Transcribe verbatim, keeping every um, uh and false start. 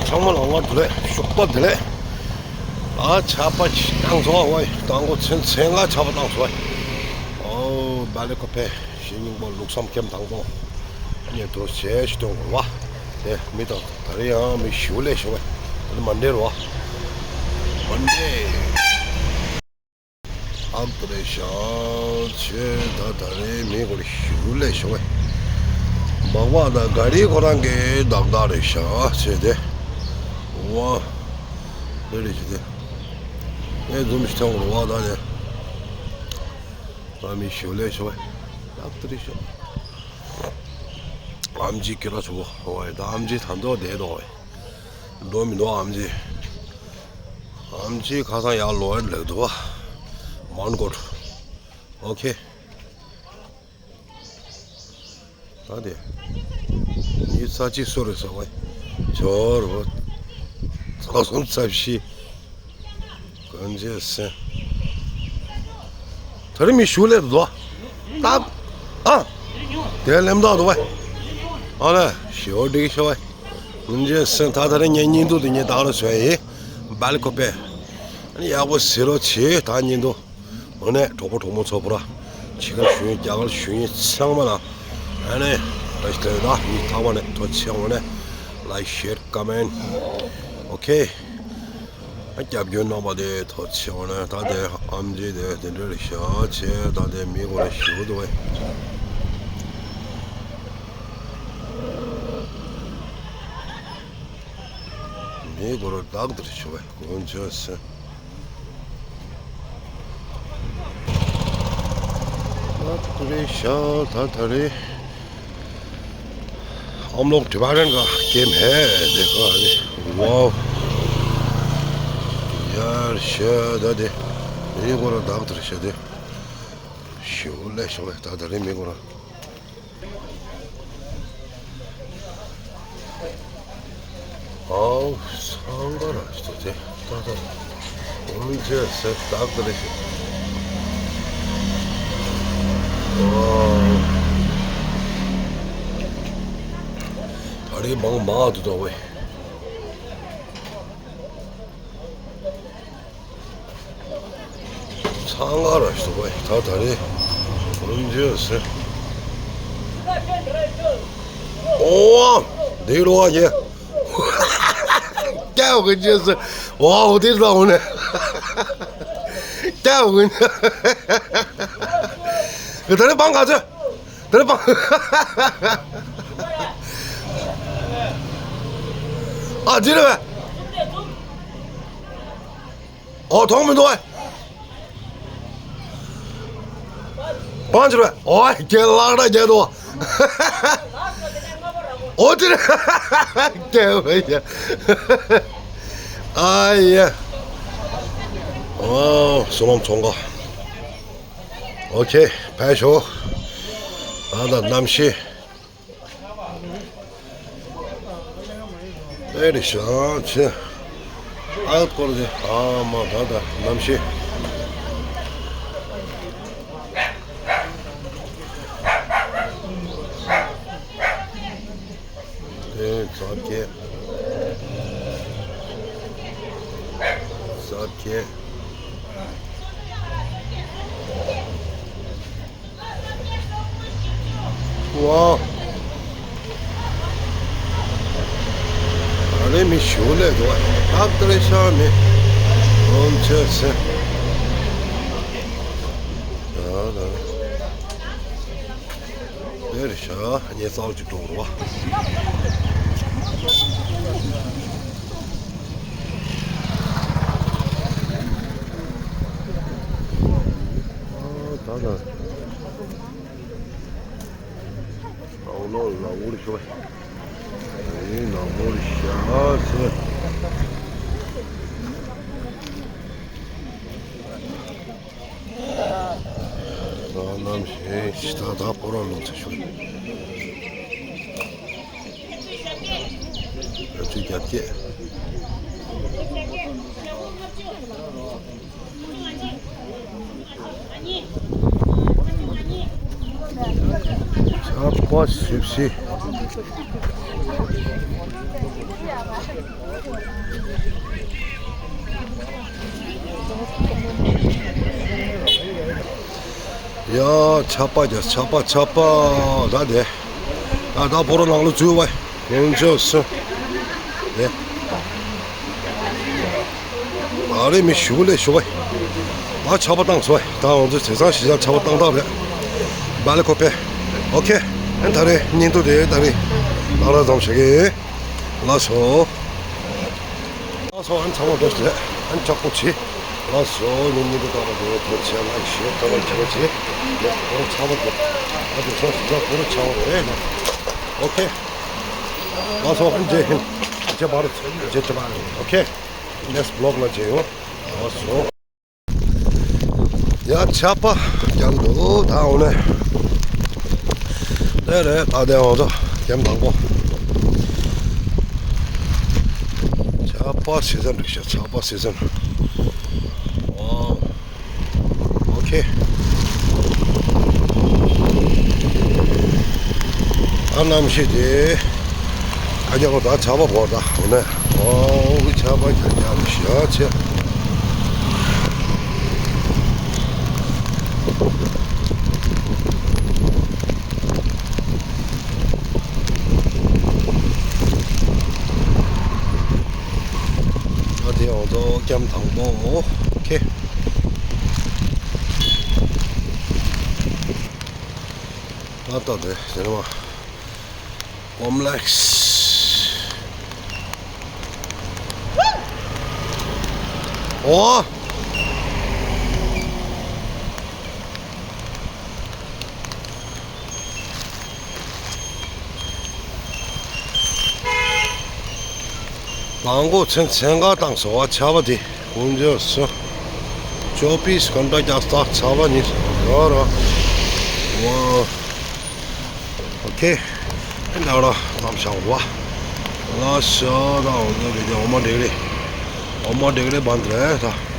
ཚང་མ་ལ་ང་བདེ་ལེགས། ཞོགས་པ་བདེ་ལེགས། ཨ་ཆར་པ་ཞིག་བཏང་སོང་བ། དང་པོ་མཚན་མཚན་ལ་ཆར་པ་བཏང་སོང་བ། ཨོ་བལ་ཀོ་པེ་ཞེ་སྙིང་པོ་ལུགས་བསམ་ཁྱིམ་དང་པོ་ཉེ་དུ་ཞེ་ཞིག་སྟོན་དགོས་བ། དེ་མི་དང་ད་རེས་ཡང་མི་ཞུ་ལས་བྱུང་བས། དེ་ནི་མ་འདྲེར་བ། མ་འདྲེ། ཨག་ཏུ་རེ་ཤ་ཆེ། ད་ད་རེས་མི་གོ་རེ་ཞུ་ལས་བྱུང་བས། མག་པ་དང་ག་རི་ཁོ་རང་གི་བདག་བདག་རེ་ཤ་ཆེ་དེ། ཝ། དེ་རེ་ཞུ་དེ། ཨེ་འཛུམ་ཞིག་ཐོན་དགོས་བ་ད་དེ། ད་མི་ཞུ་ལས་བྱུང་བས། ཨག་ཏུ་རེ་ཤ། ཨམ་ཆི་ཁྱེད་རང་ཚོ་བ་ཡ། ད་ཨམ་ཆི་ད་འདོ་བསྡད་འདུག་བས། འགྲོ་མི་འདུག་ཨམ་ཆི། ཨམ་ཆི་ཁ་སང་ཡར་ལོག་ཡར་ལེགས་འདུག་བ། མོན་གྷོ། ཨོ་ཁེ། ད་དེ། ཉི་ཤུ་རྩ་གཅིག་སུ་རེད་ཟེར་བ། ཇོ་རུ། རྩ་གསུམ་རྩ་བཞི། གོན་རྗེས་སེ། ད་རེས་མི་ཞུ་ལས་འདུག་བ། ད། ཨ། དེ་ལེམ་ཐག་འདུག་བ། ཨ་ལེ། ཞེ་བོ་འགྲིག་ཤོག་བ། གོན་རྗེས་སེ། ད་ད་རེས་ངའི་བརྙན་ཐུང་དེ་ངས་བཏང་རོགས་བྱས་ཡིན། བལ་ཀོ་པེ། ཨ་ནི་ཡག་པོ་གཟིགས་རོགས་བྱེད་ད་བརྙན་ཐུང་། དངོས་གནས་གྲོགས་པོ་གྲོགས་མོ་ཚོ་བོ་ར། ཕྱི་རྒྱལ་ཞུ་མཁན་རྒྱ་གར་ཞུ་མཁན་ཚང་མ་ལ། ཨ་ནི། བཀྲ་ཤིས་བདེ་ལེགས། ད་ཉིན་ཐག་པ་ནས་ཐུགས་རྗེ་ཆེ། དངོས་གནས། Like, share, comment. Okay. ཨ་སྐྱབས་བཅོལ་གནང་བ་དེ་ཐུགས་རྗེ་ཆེ། དངོས་གནས་ད་དེ་ཨམ་ཆི་དེ་དེ་འདྲ་རེད་ཤག་ཆེ། ད་དེ་མི་གོ་རེ་ཞུ་འདུག་བས། མི་གོ་རེ་བདག་དེར་ཞུ་བས་གོན་ཆོད་སེ། ད་དེ་རེད་ཤག་ད་ད་རེད། हम लोग टिबेटन का गेम है, देखो अभी। वाओ। यार, शायद अदे। मेरे को ना डॉक्टर शायद। ཞུ་ལས་བྱུང་བས། ད་ད་རེས་མི་གོ་ར། ཨའོ། སང་ག་ར་ཞིག་དེ། ད་ད། འོན་ཅེ་སེ་ཏག་ཏག་རེ་ཞིག་ཨོ། ད་རེས་མང་མང་དུ་འདུག་བས། ཚང་ག་ར་ཞིག་བས། ད་ད་རེས། འོན་ཅེ་སེ། ཨོ། འདི་རུ་བ་ཡེ། ཀྱའོ་གི་རྗེས་སུ། ཝའོ། འདི་ལ་འོ་ནས། ཀྱའོ་གི། ད་རེས་བང་ག་ཚོད། ད་རེས་བང་། ཨ་འདི་རེད་བས། ཨོ་མཐོང་མི་འདུག་ཨ། པང་ཕྱིར་བས། ཨོ་ཁྱེད་ལག་ར་རྒྱལ་འདུག་ཨོ་དེ་རེད། ཁྱེད་བས་ཡ། ཨ་ཡ། ཨོ་སོ་ལམ་ཚོང་ཁང་། ཨོ་ཁེ་ཕེབས་ཤོག་ད་ད་གནམ་གཤིས། ཨེ་རེད་ཤག་ཆེ། ཨ་སྐོར་དེ་ཨ་མ་ད་ད་གནམ་གཤིས། དེ་རྩ་བརྒྱད། རྩ་བརྒྱད། ཝའོ། ཨ་ནི་མི་ཞུ་ལས་འདུག་ཨ་ཏི་རེ་ཤ་མི། ཨོམ་ཆེ་སེ། ད་ད། དེར་ཤ་ཉེ་ཚགས་ཀྱི་འགྲོ་རུ་བ། ད་ད། ཨའོ་ལོ་ལ་འུར་ཤོ། ཨེ་ན་འུར་ཤ་སེ། ད་ནམ་ཞེ་ཤི་ད་ད་པོ་ར་ལོ་ཚེ་ཤོ། ཡ་ཅི་རྒྱབ་སྐྱེ། ཆར་པ་སིབ་སིབ། ཡ། ཆར་པ་རྒྱག་ཆར་པ་ཆར་པ། ད་དེ། ད་ད་ཕོ་རོ་ནང་ལ་འཛུལ་བ། ཡོང་ཆོག་སོ། དེ། ཨ་རེ་མི་ཞུ་ལེ་ཞུ་བ། ད་ཆར་པ་བཏང་སོ། ད་ང་ཚོ་དེང་སང་ཞི་ཆར་པ་བཏང་སྟངས་རེད། བ་ལེ་ཁོ་པེ། ཨོ་ཁེ། ཨན་ད་རེ་ཉིན་ཐོ་དེ་ད་རེ། ཨ་ར་ཙམ་བྱེད་ཀྱི། ལགས་སོ། ལགས་སོ། ཨན་ཚང་མ་འགྲོ་ཞིག་ལས། ཨན་ལྕགས་པོ་བྱེད། ལགས་སོ། ཉིན་ཉིན་དུ་ལྟ་བ་དེ་ཐོག་ཆེ་ལ་ཞེ་ཐོག་ལ་ཆེ་བ་བྱེད། ཡ་ཁོ་ཚ་བ་དེ། ཨ་དེ་སང་ཞིག་ཁོ་ཚ་བ་རེད། ཨོ་ཁེ། ལགས་སོ། ཨན་ཇེ་ཧིན། ཇེ་བར། ཇེ་ཇེ་བར། ཨོ་ཁེ། ནེགསི་བི་ལོག་ལ་མཇལ་ཡོང་། ལགས་སོ། ཡ། ཆར་པ་རྒྱག་འདུག་ད་འོ་ནས། དེ་རེད། ད་དེ་འོང་ཚོ་གེམ་དང་པོ། ཆར་པ་སི་ཛན་རེད་ཤག་ཆར་པ་སི་ཛན། ཝའོ། ཨོ་ཁེ། ཨ་གནམ་གཤིས་དེ། ཨ་རྒྱ་གར་ད་ཆར་པ་བོར་ད་འོ་ན། ཨོ་གི་ཆར་པ་རྒྱག་རྒྱག་ཞེ་ཆེ། ད་དེ་འོང་ཚོ་གེམ་དང་པོ། ཨོ་ཁེ། ད་ལྟ་དེ་ཟེར་བ། ཀོམ་ལེགས། ཨོ། དང་པོ་ཚན་ཚན་ཁ་བཏང་སོ་བ་ཆར་པ་དེ། ཀུན་སྤྱོད་སོ། ཅོ་པིས་གོན་ཏྲ་རྒྱག་སྟག་ཆར་པ་ཉིན་ཡོད་ར། ཝ། ཨོ་ཁེ། ཨེ་འདྲ་ར་གཏམ་བྱ་བ། ལ་ཤ་ད་འོ་ན་རེ་རེ་འོ་མ་འདྲེ་རེ། འོ་མ་འདྲེ་རེ་བན་དེ་རེད་ད།